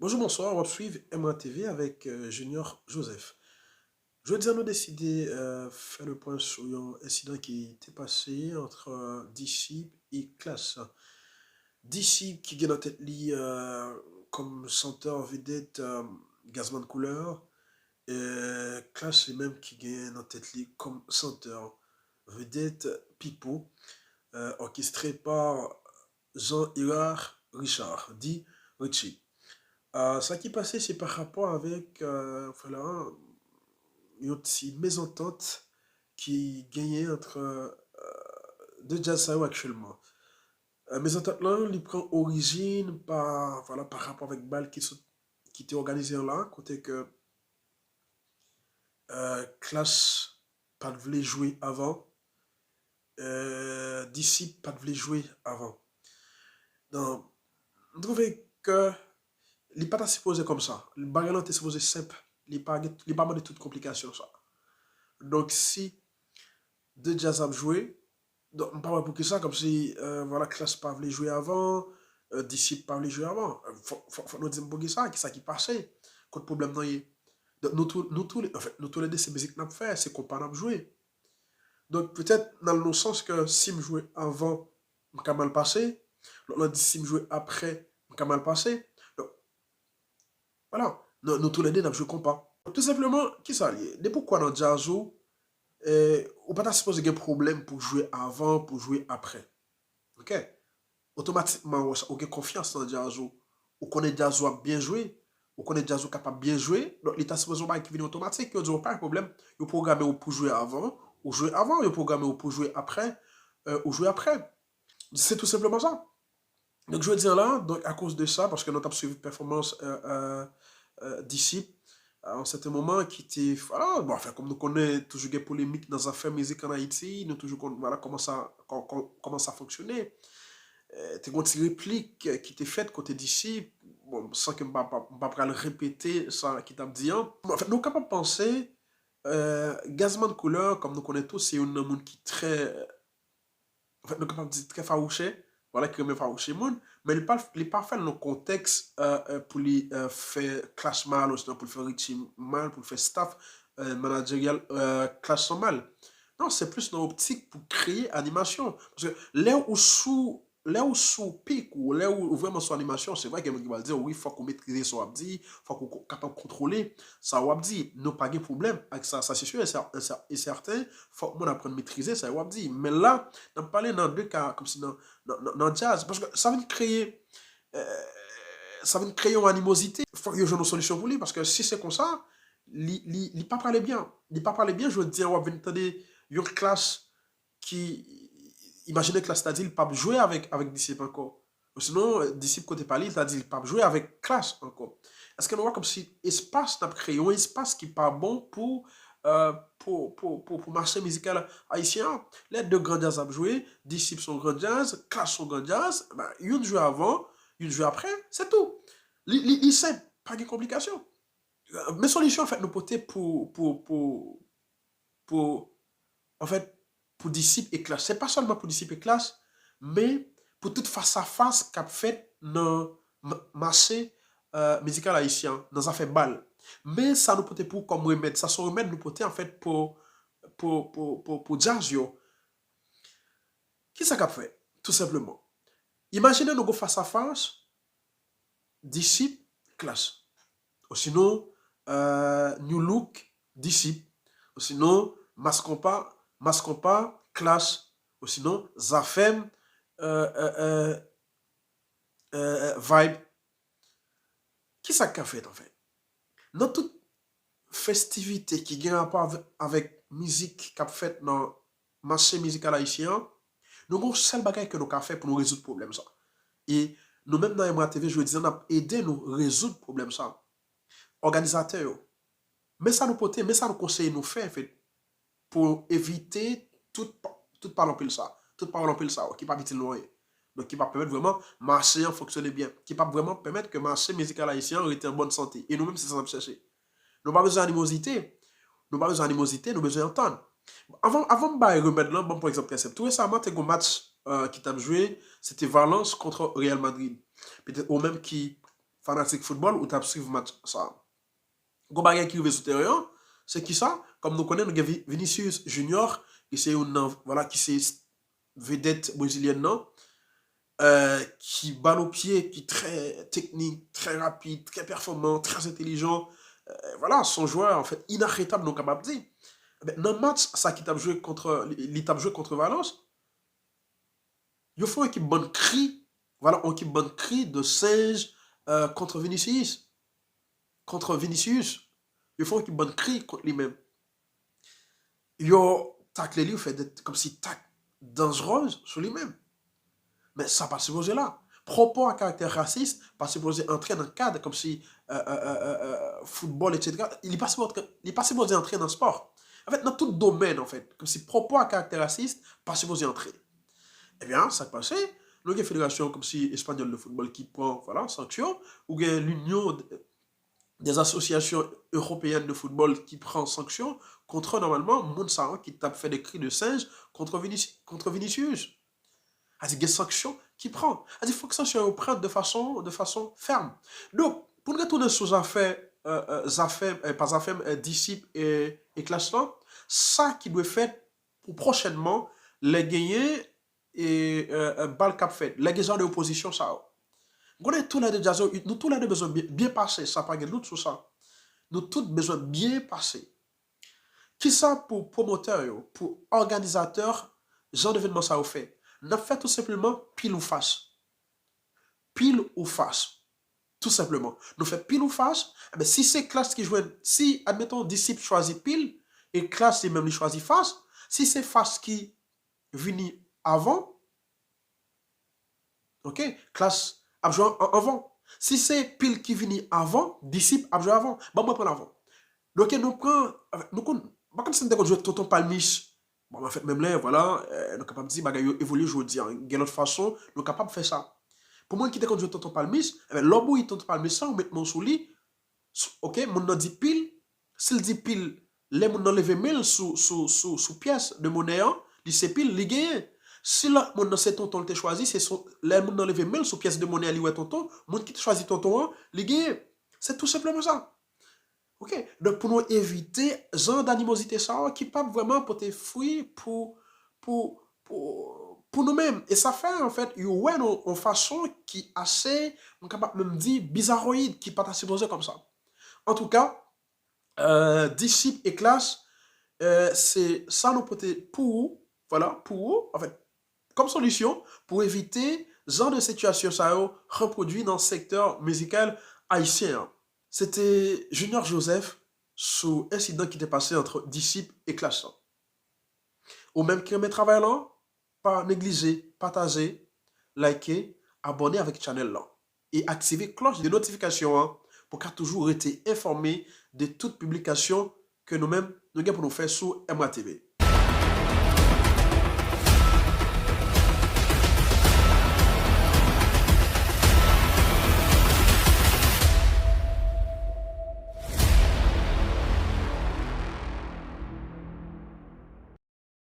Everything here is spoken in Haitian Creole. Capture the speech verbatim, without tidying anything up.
Bonjou, bonswa, w ap swiv M A T V avèk euh, Junior Joseph. Jodi a nou deside euh, fè le pwen sou yon ensidan ki te pase ant euh, Disip e Klass. Disip ki gen nan tèt li euh, kòm chantè vedèt euh, Gazman Couleur, e Klass li menm ki gen nan tèt li kòm chantè vedèt Pipo, euh, orchestré par Jean Hérard Richard, di Richie. Euh, sa ki pase se pa rapò avèk euh, vwala, yon ti mezantant ki genyen ant euh, de djaz sa yo aktyèlman. Euh, mezantant lan li pran orijin pa vwala pa rapò avèk bal ki sot ki te òganize an la kote ke euh, Klass pa t vle jwe avan, euh, Disip pa t vle jwe avan. Donk, m twouve ke li pa ta sipoze kòmsa. Bagay lan te sipoze senp. Li pa, li pa mande tout konplikasyon sa. Donk, si de djaz ap jwe, donk, m pa wè poukisa, kòmsi, euh, vwala, Klass pa vle jwe avan, euh, Disip pa vle jwe avan. Fòk, fòk, fòk nou di m poukisa, kisa ki pase, kot pwoblèm nan ye. Donk, nou tou, nou tou, anfèt, nou toulède se mizik n ap fè, se konpa n ap jwe. Donk, petèt, nan yon sans ke si m jwe avan, m ka mal pase. Lòt lan di si m jwe apre, m ka mal pase. Donk, vwala, nou, nou toulède n ap jwe konpa. Tou senpleman, kisa l ye? Depi w kwè nan djaz ou, eh, ou pa ta sipoze gen pwoblèm pou jwe avan, pou jwe apre. Ok? Otomatikman, ou, ou gen konfyans nan djaz ou. Ou konnen djaz ou ap byen jwe. Ou konnen djaz ou kapab byen jwe. Donk, li ta sipoze yon bagay ki vini otomatik. Yo di w pa gen pwoblèm. Yo pwograme w pou jwe avan. Ou jwe avan. Yo pwograme w pou jwe apre. Euh, ou jwe apre. Se tou senpleman sa. Donk, jodi a la, donk, akoz de sa, paske nou t ap swiv pèfòmans euh, euh, euh, Disip, a yon sèten moman ki te, vwala, bon, anfen, kòm nou konnen, toujou gen polemik nan zafè mizik ann Ayiti, nou toujou konn, vwala, kòman sa, kò- kò- kòman sa fonksyone. Eh, te gen yon ti replik eh, ki te fèt kote Disip, bon, san ke m pa, pa, m pa pral repete sa ki t ap di an. Bon, anfèt, nou kapab panse eh, Gazman Couleur, kòm nou konnen tou, se youn nan moun ki trè, anfèt, nou kapab di trè fawouche, vwala, ki renmen fawouche moun, men li pa, li pa fè l nan kontèks eh, eh, pou li eh, fè Klass mal, osinon pou l fè Richie mal, pou l fè staff eh, managerial eh, Klass lan mal. Non, se plis nan optik pou kreye animasyon. Paske lè ou sou, lè ou sou pik ou, lè ou, ou vrèman sou animasyon, se vre gen moun ki pral di w, wi, fòk ou metrize sa w ap di, fòk ou ko- kapab kontwole sa w ap di. Nou pa gen pwoblèm ak sa, sa se si e sè- e sè- e sèten, fòk moun aprann metrize sa w ap di. Men la, n ap pale nan de ka, kòmsi nan, nan, nan, nan djaz. Paske sa vin kreye, eh, sa vin kreye yon animozite. Fòk yo jwenn yon solisyon pou li, paske si se konsa, li, li, li pa prale byen. Li pa prale byen, jodi a w ap vin tande yon Klass ki, imajine Klass ta di l p ap jwe avèk, avèk Disip ankò. Osinon, eh, Disip kote pa li, li ta di l p ap jwe avèk Klass ankò. Èske nou wè kòmsi espas n ap kreye, yon espas ki pa bon pou, eh, pou, pou, pou, pou mache mizikal ayisyen an? Lè de gran djaz ap jwe, Disip se yon gran djaz, Klass se yon gran djaz, ben, youn jwe avan, youn jwe apre, se tou. Li, li, li senp, pa gen konplikasyon. Men solisyon, anfèt, nou pote pou, pou, pou, pou, anfèt, pou Disip e Klass. Se pa sèlman pou Disip e Klass, men pou tout fasafas k ap fèt nan ma- mache eh, mizikal ayisyen an, nan zafè bal. Men sa nou pote pou kòm remèd. Sa se yon remèd nou pote, anfèt, pou, pou, pou, pou, pou djaz yo. Kisa k ap fèt? Tou senpleman. Imajine nou gon fasafas, Disip, Klass. Osinon, eh, Nu Look, Disip. Osinon, Mass Konpa, Mass Konpa, Klass. Osinon, Zafèm, eh, eh, eh, eh, Vibe. Kisa k ka fèt, anfèt? Nan tout festivite ki gen rapò avè- avèk mizik k ap fèt nan mache mizikal ayisyen an, nou gen yon sèl bagay ke nou ka fè pou nou rezoud pwoblèm sa. E nou menm nan M A T V, jodi a, n ap ede nou rezoud pwoblèm sa. Òganizatè yo, men sa nou pote, men sa nou konseye nou fè, anfèt, pou evite tout, pa- tout pawòl anpil sa, tout pawòl anpil sa yo, ki p ap itil nou anyen. Donk, ki p ap pèmèt vrèman mache an fonksyone byen, ki p ap vrèman pèmèt ke mache mizikal ayisyen an rete an bòn sante. E nou menm, se sa n ap chèche. Nou pa bezwen animozite. Nou pa bezwen animozite, nou bezwen antann. Avan, avan m bay remèd lan, ban m pran egzanp trè senp. Tou resaman, te gon match eh, ki t ap jwe, se te Valence kont Real Madrid. Petèt ou menm ki fanatik foutbòl, ou t ap swiv match sa. Gon bagay ki rive sou teren an, se kisa? Kòm nou konnen, nou gen Vi- Vinicius Junior, ki se youn nan, vwala, ki se vedèt brezilyèn nan, euh, ki bal o pye, ki trè teknik, trè rapid, trè pèfòman, trè entelijan. Euh, vwala, se yon jwè, an fèt, inaretab, nou kapab di. Eben, nan match sa ki t ap jwe kont, li, li t ap jwe kont Valence, yo fè yon ekip bann kri, vwala, yon ekip bann kri de senj, euh, kont Vinicius. Kont Vinicius. Yo fè yon ekip bann kri kont li menm. Yo takle li, yo fè de, kòmsi tak danjrèz sou li menm. Men sa pa sipoze la. Pwopo a karaktè rasis pa sipoze antre nan kad kòmsi, euh, euh, euh, euh, euh, foutbòl, etsetera. Li pa sipoze, li pa sipoze antre nan spò. An fèt, nan tout domèn, an fèt, kòmsi pwopo a karaktè rasis pa sipoze antre. Ebyen, sa k pase, nou gen federasyon kòmsi espanyòl de foutbòl ki pran, vwala, sanksyon, ou gen l'Union des associations européennes de football ki pran sanksyon kont, nòmalman, moun sa yo ki t ap fè de kri de senj kont Vinici- kont Vinicius. Sa di gen sanksyon ki pran. Sa di fòk sanksyon yo pran de fason, de fason fèm. Donk, pou n retounen sou zafè, euh, euh, zafè, euh, pa zafè, euh, Disip e, e Klass lan, sa ki dwe fèt pou pwochènman, lè genyen e, euh, euh, bal k ap fèt, lè gen jan de opozisyon sa yo. M konnen toulède Jazz, nou toulède bezwen byen, byen pase, sa pa gen dout sou sa. Nou tout bezwen byen pase. Kisa pou pwomotè yo, pou òganizatè jan de evènman sa yo fè? N ap fè tou senpleman pil ou fas. Pil ou fas. Tou senpleman. Nou fè pil ou fas. Eben, si se Klass ki jwenn, si, admeton, Disip chwazi pil, e Klass li menm li chwazi fas, si se fas ki vini avan, oke, Klass ap jwe an, anvan. Si se pil ki vini avan, Disip ap jwe avan. Ban mwen pran l avan. Donk, nou pran, nou konn, pa konn si n te konn jwe Tonton Palmis. Bon, an fèt, menm lè, vwala, euh, nou kapab di bagay yo evolye jodi a. Gen lòt fason nou kapab fè sa. Pou moun ki te konn jwe Tonton Palmis, eben, lè w bouyi Tonton Palmis la, ou met men w sou li, sou, oke, moun nan di pil, si l di pil, lè moun nan leve men l sou, sou, sou, sou pyès de monè an, li se pil, li genyen. Si lòt moun nan se tonton l te chwazi, se sou, lè moun nan leve men l sou pyès de monè an, li wè tonton, moun ki te chwazi tonton an, li genyen. Se tou senpleman sa. Oke? Donk, pou nou evite jan d animozite sa yo ki p ap vrèman pote fwi pou, pou, pou, pou nou menm. E sa fè, an fèt, yo wè nou yon fason ki ase, m kapab menm di, bizaroyid, ki pa ta sipoze kòmsa. Antouka, euh, Disip e Klass, euh, se sa nou pote pou ou, vwala, pou ou, an fèt, kòm solisyon pou evite jan de sitiyasyon sa yo repwodui nan sektè mizikal ayisyen an. Se te Junior Joseph sou ensidan ki te pase ant Disip e Klass lan. Ou menm ki renmen travay lan, pa neglije pataje, like, abòne avèk chanèl lan e aktive klòch de notifikasyon an pou w ka toujou rete enfòme de tout piblikasyon ke nou menm nou gen pou nou fè sou M A T V.